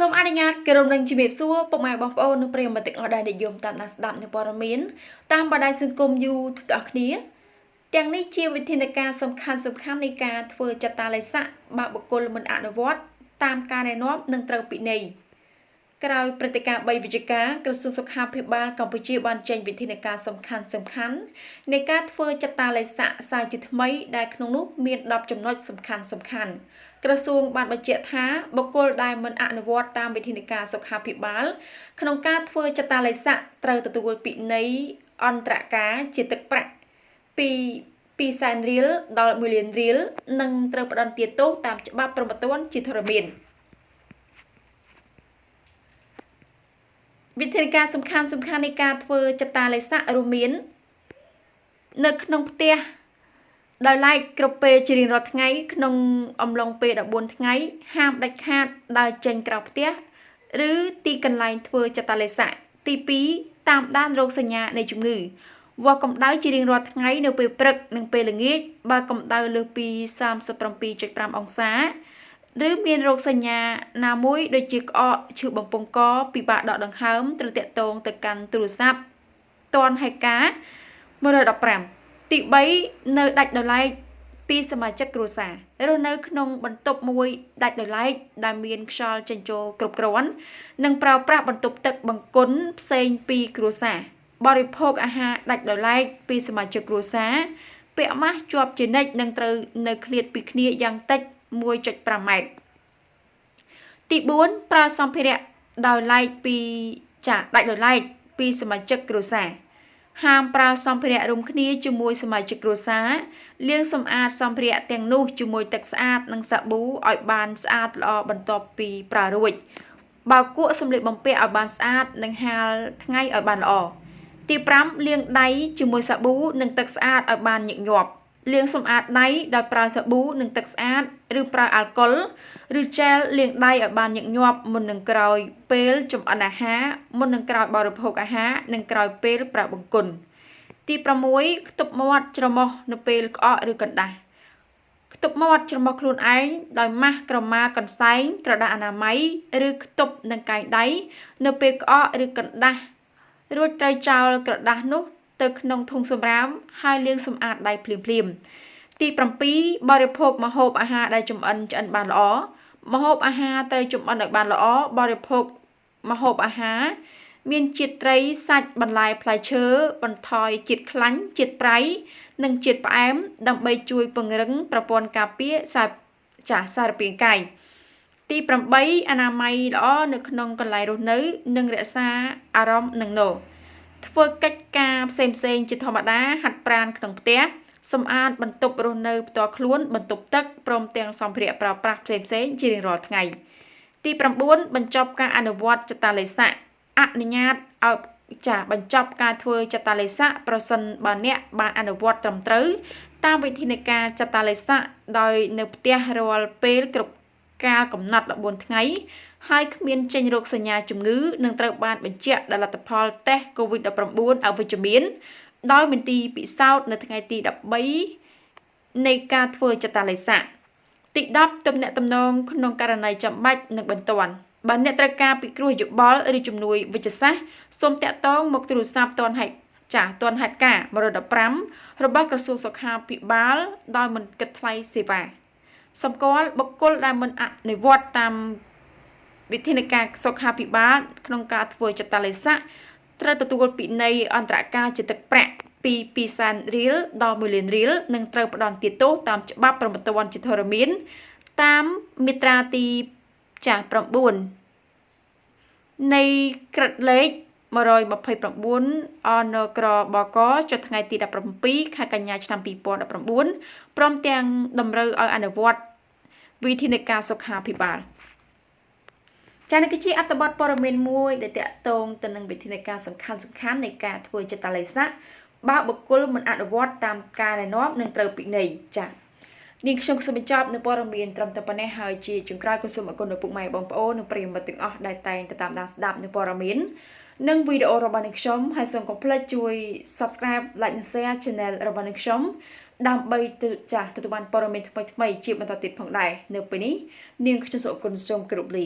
សូមអនុញ្ញាតគោរពនឹងជំរាបសួរពុកម៉ែបងប្អូននិងប្រិយមិត្តទាំងអស់ដែលនិយមតាមដានស្ដាប់នូវព័ត៌មានតាមបណ្ដាញសង្គម YouTube ទាំងអស់គ្នាទាំងនេះជាវិធានការសំខាន់ៗនៃការធ្វើចតាឡេស័កបើបុគ្គលមិនអនុវត្តតាមការណែនាំនឹងត្រូវពិន័យក្រោយព្រឹត្តិការណ៍3វិច្ឆិកាក្រសួងសុខាភិបាលកម្ពុជាបានចេញវិធានការសំខាន់ៗនៃការធ្វើចតាឡេស័កសាជាថ្មីដែលក្នុងនោះមាន10ចំណុចសំខាន់ៗក្រសួងបានបញ្ជាក់ថាបុគ្គលដែលមិនអនុវត្តតាមវិធានការសុខាភិបាលក្នុងការធ្វើចតាឡេស័កត្រូវទទួលពិន័យអន្តរការជាទឹកប្រាក់ពី2សែនរៀលដល់1លានរៀលនិងត្រូវផ្តន្ទាទោសតាមច្បាប់ព្រហ្មទណ្ឌជាធរមានវិធានការសំខាន់ៗនៃការធ្វើចតាឡេស័ករួមមាននៅក្នុងផ្ទះដោយឡែកគ្រប់ពេលជារៀងរាល់ថ្ងៃក្នុងអំឡុងពេល14ថ្ងៃហាមដាច់ខាតដើរចេញក្រៅផ្ទះឬទីកន្លែងធ្វើចតាឡេស័កទី2តាមដានរោគសញ្ញានៃជំងឺវាស់កម្ដៅជារៀងរាល់ថ្ងៃនៅពេលព្រឹកនិងពេលល្ងាចបើកម្ដៅលើសពី 37.5 អង្សាឬមានរោគសញ្ញាណាមួយដូចជាក្អកឈឺបំពង់កពិបាកដកដង្ហើមត្រូវទាក់ទងទៅកាន់ទូរស័ព្ទទាន់ហេតុការណ៍115ទី3នៅដាច់ដោយឡែកពីសមាជិកគ្រួសាររស់នៅក្នុងបន្ទប់មួយដាច់ដោយឡែកដែលមានខ្យល់ចេញចូលគ្រប់គ្រាន់និងប្រើប្រាស់បន្ទប់ទឹកបង្គន់ផ្សេងពីគ្រួសារបរិភោគអាហារដាច់ដោយឡែកពីសមាជិកគ្រួសារពាក់ម៉ាស់ជាប់ជានិច្ចនិងត្រូវនៅឃ្លាតពីគ្នាយ៉ាងតិច 1.5 ម៉ែត្រទី4ប្រើសម្ភារៈដោយឡែកពីដាច់ដោយឡែកពីសមាជិកគ្រួសារហាមប្រើសម្ភារៈរួមគ្នាជាមួយសមាជិកគ្រួសារលាងសម្អាតសម្ភារៈទាំងនោះជាមួយទឹកស្អាតនិងសាប៊ូឲ្យបានស្អាតល្អបន្ទាប់ពីប្រើរួចបើគក់សម្លៀកបំពាក់ឲ្យបានស្អាតនិងហាលថ្ងៃឲ្យបានល្អទី5លាងដៃជាមួយសាប៊ូនិងទឹកស្អាតឲ្យបានញឹកញាប់លាងសម្អាតដៃដោយប្រើសាប៊ូនិងទឹកស្អាតឬប្រើអាល់កុលឬជែលលាងដៃឲ្យបានញឹកញាប់មុននឹងក្រោយពេលចម្អិនអាហារមុននឹងក្រោយបរិភោគអាហារនិងក្រោយពេលប្រើបង្គន់ទី6ខ្ទប់មាត់ច្រមុះនៅពេលក្អកឬកណ្ដាស់ខ្ទប់មាត់ច្រមុះខ្លួនឯងដោយម៉ាស់ក្រមាកន្សែងក្រដាសអនាម័យឬខ្ទប់នឹងកែងដៃនៅពេលក្អកឬកណ្ដាស់រួចត្រូវចោលក្រដាសនោះទៅក្នុងធុងសំរាមហើយលាងសម្អាតដៃភ្លាមៗទី7បរិភោគម្ហូបអាហារដែលចម្អិនឆ្អិនបានល្អម្ហូបអាហារត្រូវចម្អិនឲ្យបានល្អបរិភោគម្ហូបអាហារមានជាតិត្រីសាច់បន្លែផ្លែឈើបន្ថយជាតិខ្លាញ់ជាតិប្រៃនិងជាតិផ្អែមដើម្បីជួយពង្រឹងប្រព័ន្ធការពារសារពាង្គកាយទី8អនាម័យល្អនៅក្នុងកន្លែងរស់នៅនិងរក្សាអារម្មណ៍នឹងនោធ្វើកិច្ចការផ្សេងៗជាធម្មតាហាត់ប្រាណក្នុងផ្ទះសម្អាតបន្ទប់រស់នៅផ្ទាល់ខ្លួនបន្ទប់ទឹកព្រមទាំងសម្ភារៈប្រើប្រាស់ផ្សេងៗជារៀងរាល់ថ្ងៃទី9បញ្ចប់ការអនុវត្តចតាឡេស័កអនុញ្ញាតឲ្យបញ្ចប់ការធ្វើចតាឡេស័កប្រសិនបើអ្នកបានអនុវត្តត្រឹមត្រូវតាមវិធានការចតាឡេស័កដោយនៅផ្ទះរាល់ពេលគ្រប់កាលកំណត់14ថ្ងៃហើយគ្មានចេញរោគសញ្ញាជំងឺនឹងត្រូវបានបញ្ជាក់ដល់លទ្ធផលតេស្ត COVID-19 អវិជ្ជមានដោយមន្ទីរពិសោធន៍នៅថ្ងៃទី13នៃការធ្វើចតាឡេស័កទី10ទំនាក់ទំនងក្នុងករណីចាំបាច់និងបន្ទាន់បើអ្នកត្រូវការពិគ្រោះយោបល់ឬជំនួយវិទ្យាសាស្ត្រសូមតាក់ទងមកទូរស័ព្ទទាន់ហេតុការណ៍115របស់ក្រសួងសុខាភិបាលដោយមិនគិតថ្លៃសេវាសម្គាល់បុគ្គលដែលមិនអនុវត្តតាមវិធានការសុខាភិបាលក្នុងការធ្វើចតាឡេស័កត្រូវទទួលពិន័យអន្តរការជាទឹកប្រាក់ពី2សែនរៀលដល់1លានរៀលនិងត្រូវផ្តន្ទាទោសតាមច្បាប់ព្រហ្មទណ្ឌជាធរមានតាមមាត្រាទី9នៃក្រឹត្យលេខ129អនក្របកចុះថ្ងៃទី17ខែកញ្ញាឆ្នាំ2019ព្រមទាំងតម្រូវឲ្យអនុវត្តវិធានការសុខាភិបាលចា៎នេះគឺជាអត្ថបទព័ត៌មានមួយដែលទាក់ទងទៅនឹងវិធានការសំខាន់ៗនៃការធ្វើចតាឡេស័កបើបុគ្គលមិនអនុវត្តតាមការណែនាំនឹងត្រូវពិន័យចា៎នាងខ្ញុំសូមបញ្ចប់នៅព័ត៌មានត្រឹមតែប៉ុណ្ណេះហើយជាចុងក្រោយក៏សូមអរគុណដល់ពុកម៉ែបងប្អូននិងប្រិយមិត្តទាំងអស់ដែលតែងតែតាមដានស្ដាប់នៅព័ត៌មាននិងវីដេអូរបស់នាងខ្ញុំហើយសូមកុំភ្លេចជួយ Subscribe Like និង Share Channel របស់នាងខ្ញុំដើម្បីទទួលបានព័ត៌មានថ្មីៗជាបន្តទៀតផងដែរនៅពេលនេះនាងខ្ញុំសូមអរគុណសូមគោរពលា